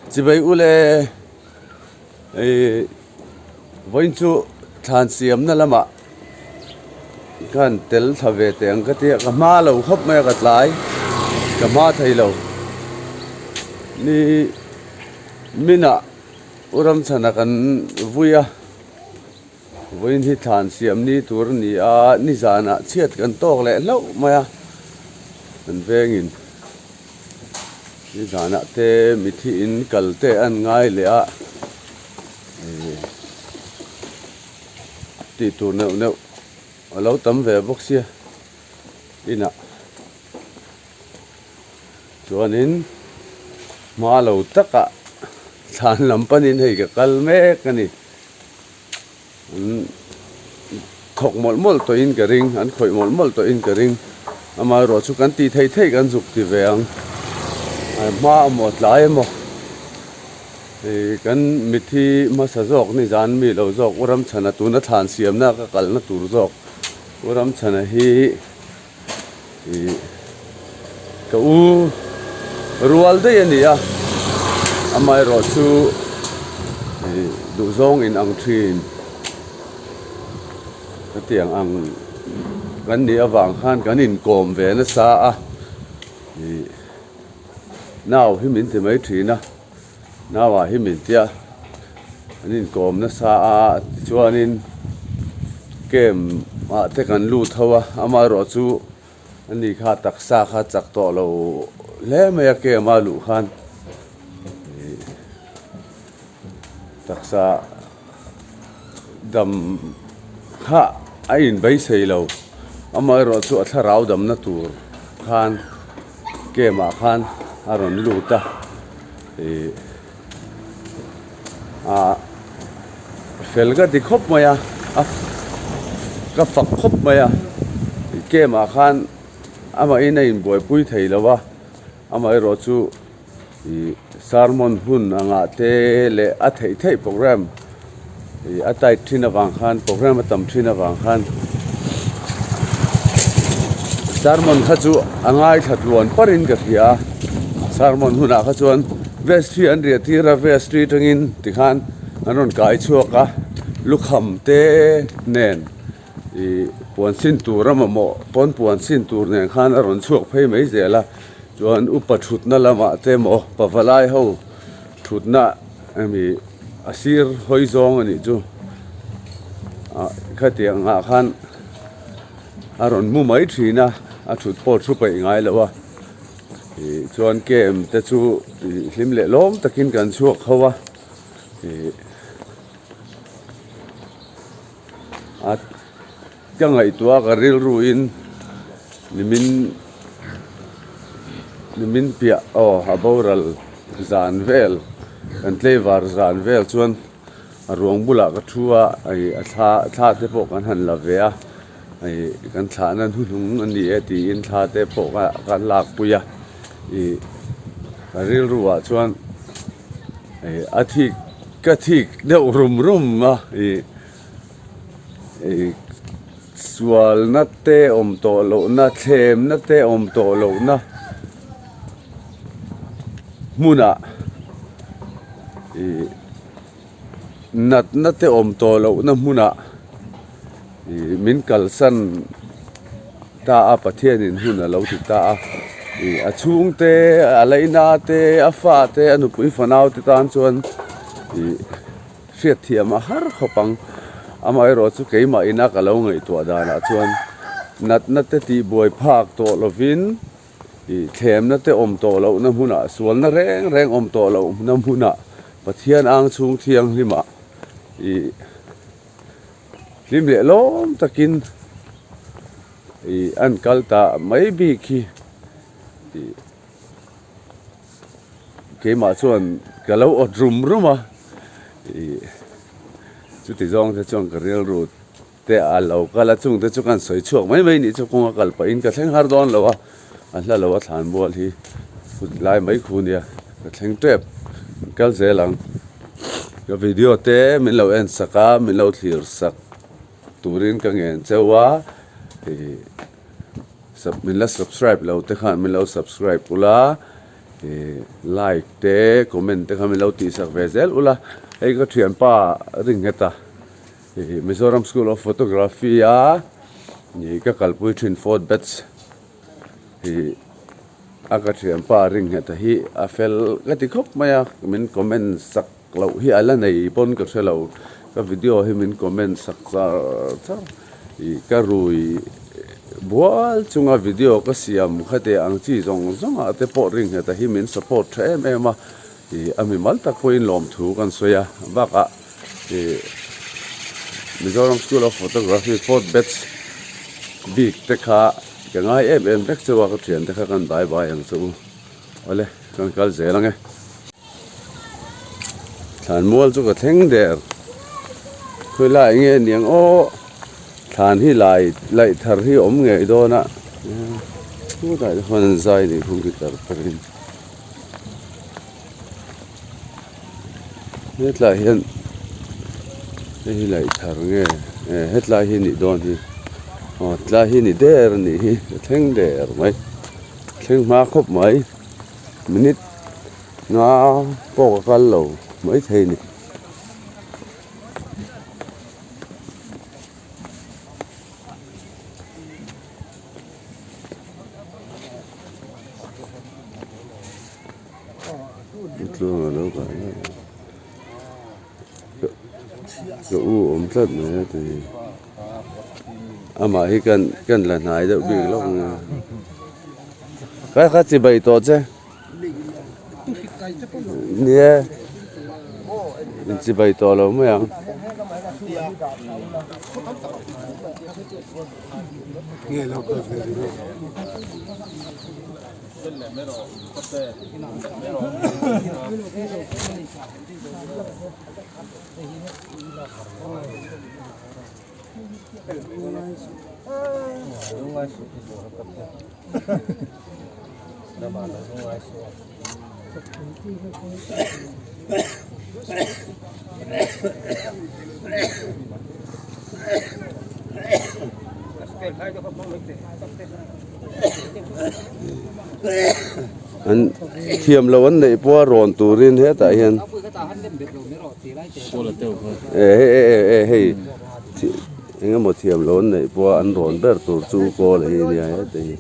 Chibai ule ih vawiin chu thlan siamna lamah khan tel thla ve teh ang ka tia ka hma lo khawp mai a ka tlai ka hma thei lo ni minah u Ramchhana kan vui a. Vawiin hi thlan siam ni tur a ni a, nizanah chhiat kan tawk leh hlauh mai a, kan vengin nizanah te mithi in kal te an ngai leh a, ih tih tur neuh neuh a lo tam ve bawk sia inah chuanin hma lo takah thlan lam panin hei ka kal mek a ni. An thawk mawlh mawlh tawhin ka ring, an khawih mawlh mawlh tawhin ka ring. Amaherawh chu kan tih theih theih kan zuk ti ve ang. Hma emaw tlai emaw ih kan mithi hmasa zawk nizan mi lo zawk U Ramchhana tuna thlan siamna ka kalna tur zawk U Ramchhana hi Ih ka u rual daih a ni a, amaherawh chu ih duhzawng in ang thin hetiang ang kan nih avang khan kan inkawm ve nasa a, ih nau hi min ti mai thin a. Nauah hi min tia an inkawm nasa a tichuanin camp ah te kan lut ho a amaherawh chu ani kha taksa kha chak tawh lo hle mai a camp a luh khan ih taksa dam kha a inbeisei lo amaherawh chu a thlarau damna tur khan. Camp ah khan a rawn lut a ih ah fel ka ti khawp mai a a ka fak khawp mai a camp ah khan amahin a inbuaipui thei lo a amaherawh chu ih sermon hun angah te leh a theih theih program Ih a tight thin avang khan program a tam thin avang khan sermon kha chu a ngaithla tluan parin ka hria a sermon hunah kha chuan vestry an riah tir a vestry atangin tikhan an rawn kai chhuak a lukham te nen ih puan sin tur a mamawh pawn puan sin tur nen khan a rawn chhuak phei mai zel a chuan upa thutna lamah te emaw pavalai ho thutna hemi a sir hawi zawng a nih chu ah khatiang ah khan a rawn mu mai thin a a thut pawh thu peih ngai lo a ih chuan camp te chu ih hlim leh lawm takin kan chhuak ho a ih a ka ngaihtuah a ka rilru in nimin nimin piah aw a boral zan vel kan tlaivar zan vel chuan a ruang bulah ka thu a ih a thla thla te pawh kan han la ve a ih kan thlahna hnuhnung a ni e tiin thla te pawh kha kan lakpui a ih ka rilru ah chuan ih a thik ka thik deuh rum rum a ih. Ih sualna te awm tawh lohna thlemna te awm tawh lohna hmunah ih natna te awm tawh lohna hmunah ih min kalsan ta a Pathianin hun a lo ti ta a ih a chhungte a laina te a fate a nupui fanau te tan chuan ih. Hriatthiam a har khawp ang. Amaherawh chu keimah ina ka lo ngaihtuah danah chuan natna te tihbuai phak tawh lovin ih thlemna te awm tawh lohna hmunah sualna reng reng awm tawh lohna hmunah Pathian ang chhung thianghlimah ih hlim leh lawm takin ih an kal ta mai bik hi ih. Keimah chuan ka lo awt rum rum a, ih chuti zawng te chuan ka rilru te a lo kal a, chung te chu kan sawi chhuak mai mai nih chu kawnga kal pahin ka thleng har dawn lo a, a hla lo a thlan bual hi kut lai mai khu nia ka thleng tep kal zel ang ka video te min lo en sak a min lo thlir sak turin ka ngen cheu a ih. Min la subscribe lo te khan min lo subscribe ula. Ih like te comment te kha min lo tihsak ve zel ula hei ka thianpa ring nghet a ih Mizoram School of Photography a ih ka kalpui thin fourth batch ih a ka thianpa ring nghet a hi a fel ka ti khawp mai a min comment sak loh hi a la nei pawn ka hre lo ka video hi min comment sak char char ih ka rui bual chunga video ka siam khate ang chi zawng zawng ah te pawh ring nghet a hi min support tha em em a ih a mimal tak pawhin lawmthu kan sawi a bakah ih Mizoram School of Photography fourth batch bik te kha ka ngai em em vek chauh a ka thian te kha kan bai bai ang che u awle kan kal zel ang e. Thlan mual chu ka thleng der khawilai nge niang aw thlan hi lai laih thar hi awm ngei dawn a chutah te khuan an zai nih khu guitar pawhin hetlai hian hei hi laih thar nge hetlai hi nih dawn hi aw tlai hi ni der a nih hi ka thleng der mai thleng hma khawp mai minute nga pawh ka kal lo maithei a ni. Tluang a lo kai mai a ka u awm tlat mai a ti amah hi kan kan la hnai deuh bik lawk ang a kha kha chi bai tawh che nia in chi bai tawh lo mai ang. An thiam lo an neih pawh a rawn turin hetah hian e e hei eng emaw thiam lo an neih pawh a an rawn ber tur chu kawl hi a nia heta hi.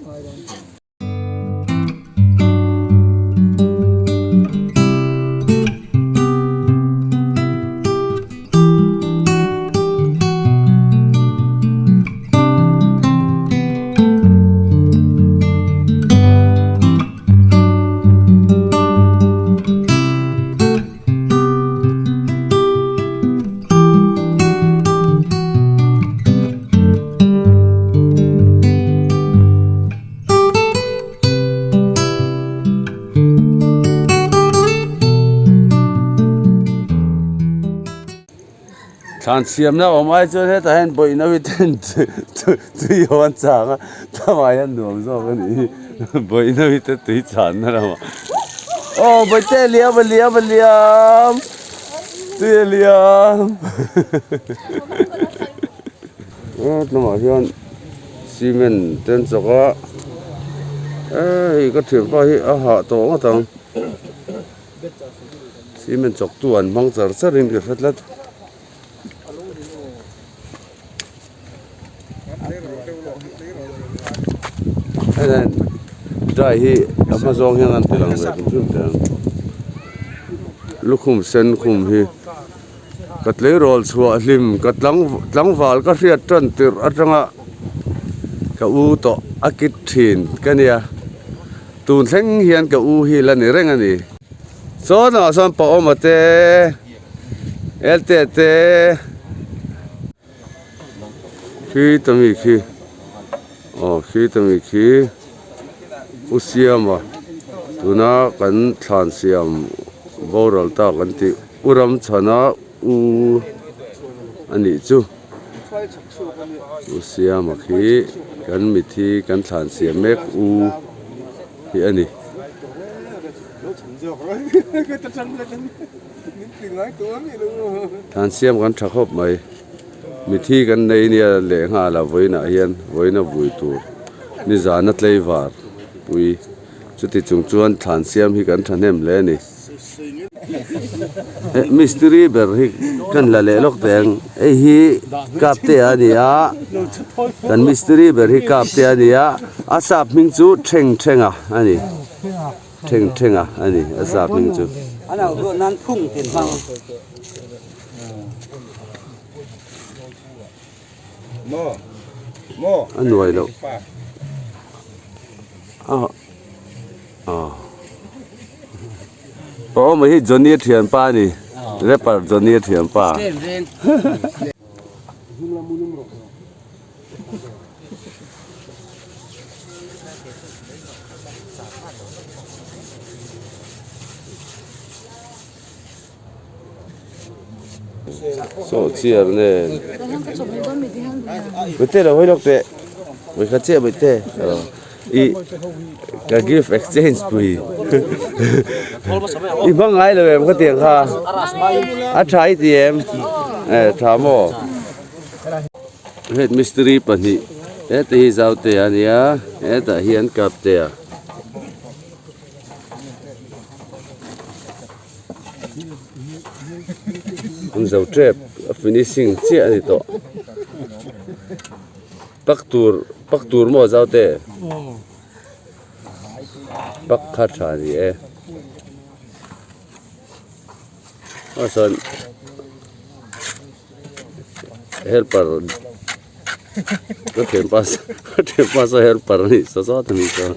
Thlan siamna awm ai chuan hetah hian bawih nawi ten tui ho an chang a tlangah hian nuam zawk a nih hi bawih nawi te tui channa lamah aw bawihte a liam a liam a liam tui a liam aw tlangah hian cement te an chawk a hei ka thianpa hi a hah tawh ngawt ang. Cement chawk tu an hmang char char in ka hre tlat. Dry hi a hma zawng hian an ti lang ve hrim hrim teh ang. Lukhum sen khum hi ka tleirawl chhuah hlim ka tlang tlangval ka hriat tan tirh atanga ka u tawh a kit thin ka nia. Tun thleng hian ka u hi la ni reng a ni. Sawn ah sawn Paawma te, Elte te, khi ta mi khi aw khi ta mi khi U Siama tuna kan thlan siam boral ta kan tih U Ramchhana u a nih chu. U Siama khi kan mithi kan thlan siam mek u hi a ni. Thlan siam kan tha khawp mai mithi kan nei nia lehnghal a vawiinah hian vawiin a vui tur nizan a tlaivar pui. Chuti chung chuan thlan siam hi kan thahnem hle a ni. Mistiri ber hi kan la leh lawk teh ang. Hei hi Kaptea a ni a, kan mistiri ber hi Kaptea a ni a, a sap hming chu Theng Thenga a ni. Theng Thenga a ni a sap hming chu. A nuai loh aw mai hi Johnny a thianpa a ni rapper Johnny a thianpa. Saw chiar nen Bawihte lo hawi lawk teh vawikhat chiah bawihte i ka gift exchange pui i hmang ngai lo em khatiang kha a tha i ti em e tha maw head mistiri pahnih heta hi zaute a nia hetah hian kaptea. An zo tep a finishing chiah a ni tawh pak tur pak tur maw zau te pak kha tha a ni e ah sawn helper ka thianpa ka thianpa saw helper a nih saw sawt a nih saw.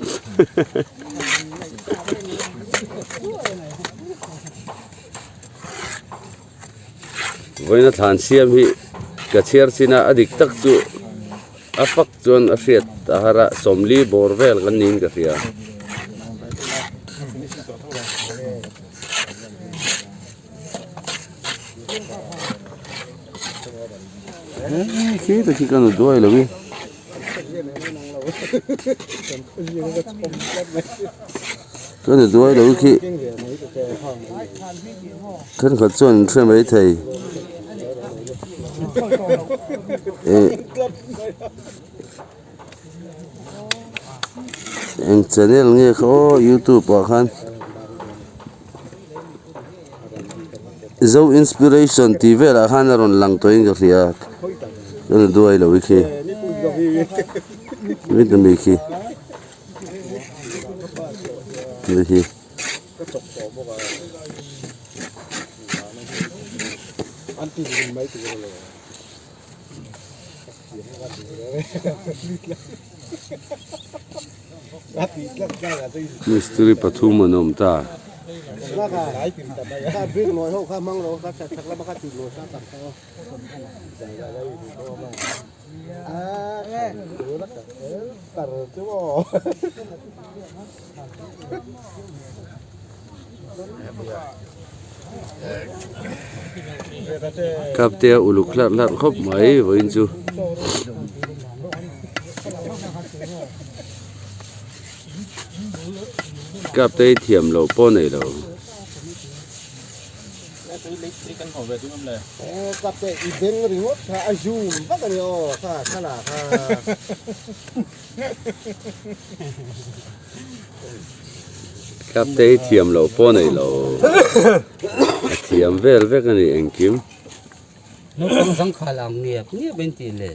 Vawiina thlan siam hi ka chhiar chin a a dik tak chu a fak chuan a hriat a har a sawmli bawr vel kan niin ka hria. Khi te khi ka nu duai lo i. Ka nu duai lo i khi. Thenkhat chuan an hre mai thei. Eng channel nge kha aw youtube ah khan zo inspiration tih velah khan a rawn lang tawhin ka hria ka la duai lo i khi mi khi ni hi. Mistiri pathum an awm ta. Kapte a uluk hlarh hlarh khawp mai vawiin chu. Kapte hi thiam loh pawh nei lo. Kapte hi thiam loh pawh nei lo a thiam vel vek a ni engkim. Naupang zangkhal ang ngiap ngiap in tih le.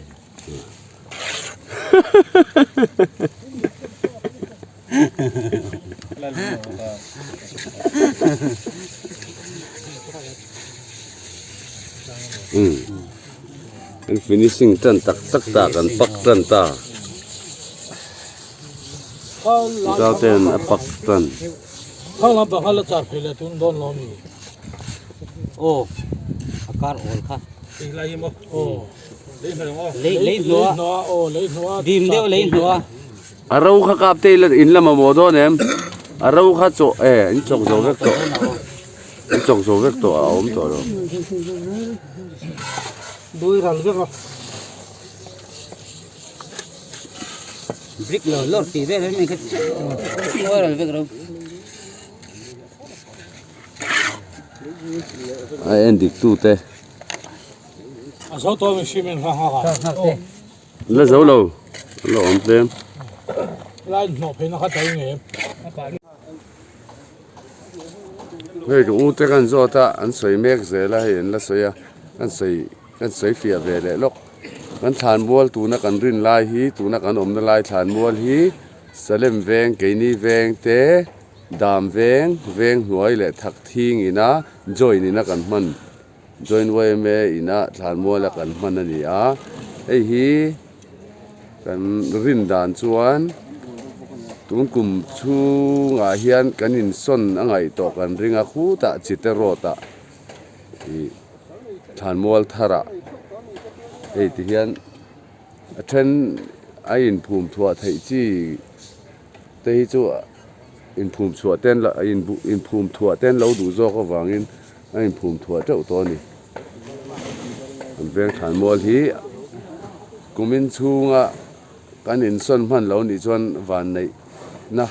An finishing tan tak tak ta kan pak tan ta. Zau ten a pak tan. Aw a kar awl kha. Lei lei hnuah dim deuh lei hnuah. A ro kha kap te ila in la mamawh dawn em? A ro kha chaw e in chawk zo vek tawh in chawk zo vek tawh a awm tawh lo. Dui ral vek a. Brick lo lawr tih vel hi kha dui ral vek ro. A en dik tu te. A zo tawh mi cement kha nghak a. La zo lo, la awm tlem. Lai hnawh phei na kha tel nge. Hei ka u te kan zawt a an sawi mek zel a hei an la sawi a kan sawi kan sawi fiah ve leh lawk kan thlan mual tuna kan rin lai hi tuna kan awmna lai thlan mual hi Salem veng keini veng te dam veng veng hnuai leh thak thing ina join ina kan hman join yma ina thlan mual a kan hman a ni a hei hi. Kan rin dan chuan tun kum chhungah hian kan insawn a ngaih tawh kan ring a khutah Chite road ah ih thlanmual tharah hei ti hian a then a inphum thuah theih chi te hi chu inphum chhuah te inphum thuah te an lo duh zawk avangin a inphum thuah teuh tawh a ni. An veng thlanmual hi kumin chhunga kan insawn hman lo nih chuan vanneih na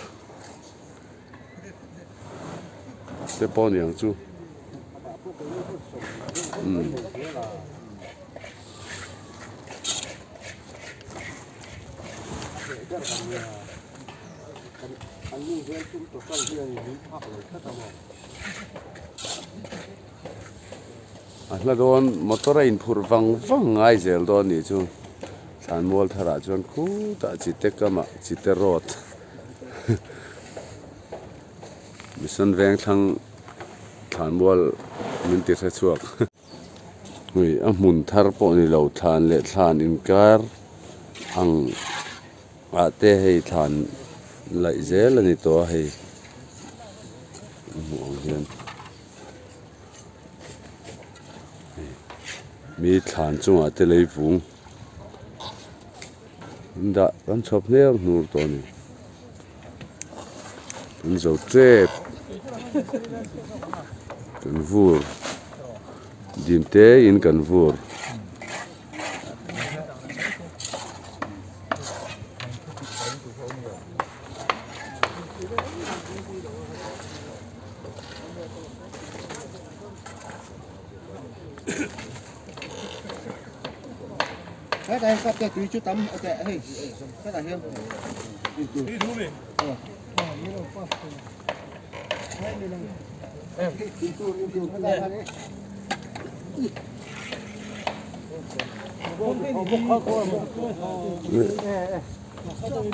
te pawh a ni ang chu umm. A hla dawn motor a inphurh vang vang ngai zel dawn nih chu thlanmual tharah chuan khutah chite kamah chite road mission veng thlang thlanmual min ti hre chhuak hei a hmun thar pawh ni lo thlan leh thlan inkar ang ah te hei thlan laih zel a ni tawh a hei a hmuh ang hian. Mi thlan chungah te lei vung an dah an chhawp hmel hnur tawh a ni an zo tep kan vur dim te in kan vur.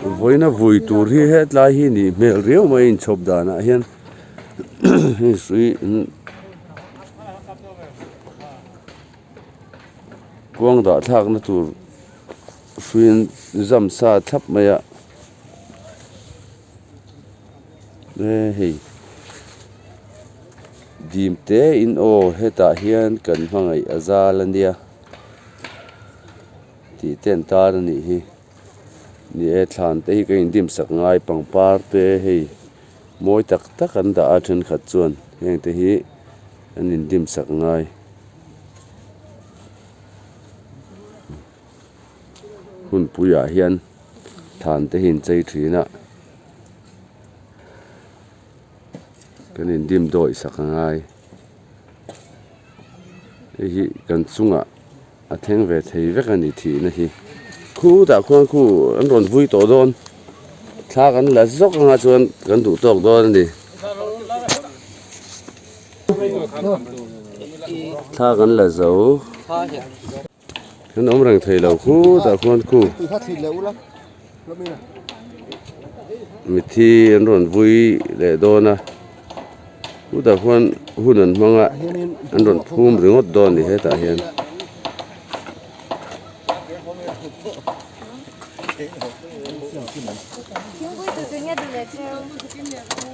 Vawiina vui tur hi hetlai hi nih hmel riau mai inchhawp danah hian hei hrui kuang dah thlakna tur hrui an zam sa thlap mai a e hei dim te in aw hetah hian kan hmangaih a zal a nia tih te an tar a nih hi ni e thlan te hi ka indim sak ngai pangpar te hei mawi tak tak an dah a thenkhat chuan heng te hi an indim sak ngai. Hunpuiah hian thlan te hi an chei thin a kan indim dawih sak a ngai hei hi kan chungah a thleng ve thei vek a ni thihna hi khutah khuan khu an rawn vui tawh dawn thla kan la zawk anga chuan kan duh tawk dawn a ni thla kan la zo kan awm reng thei lo khutah khuan khu mithi an rawn vui leh dawn a chutah khuan hun an hmang a an rawn phum ringawt dawn a ni hetah hian.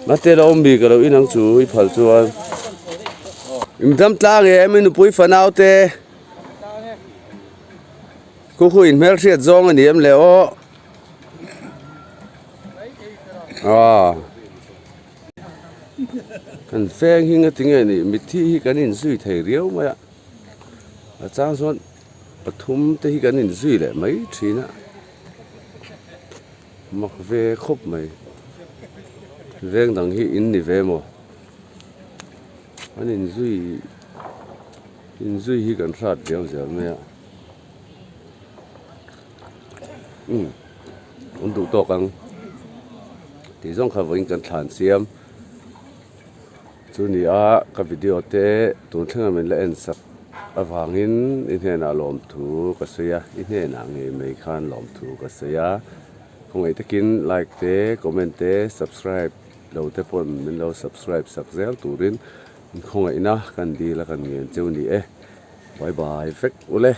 Mate la awm bik alo inang chu i phal chuan imdam tlang em i nupui fanau te. Khu khu in hmelhriat zawng a ni em le aw. Aw. Kan feng hi nga tinge ni mitthi hi kan inzui thei riau mai a. A chang chuan pathum te hi kan inzui leh mai thin a. Mak ve khawp mai. Veng dang hi in ni ve maw? An inzui inzui hi kan hrat riau zel mai a umm an duh tawk ang tih zawng kha vawiin kan thlan siam. Chu ni a, ka video te tun thlenga min la en sak avangin i hnenah lawmthu ka sawi a, i hnenah ngei mai khan lawmthu ka sawi a. Khawngaih takin like te, comment te, subscribe lo te pawn min lo subscribe sak zel turin khawngaihna kan dil a kan ngen cheu ni e. Bye bye vek ule.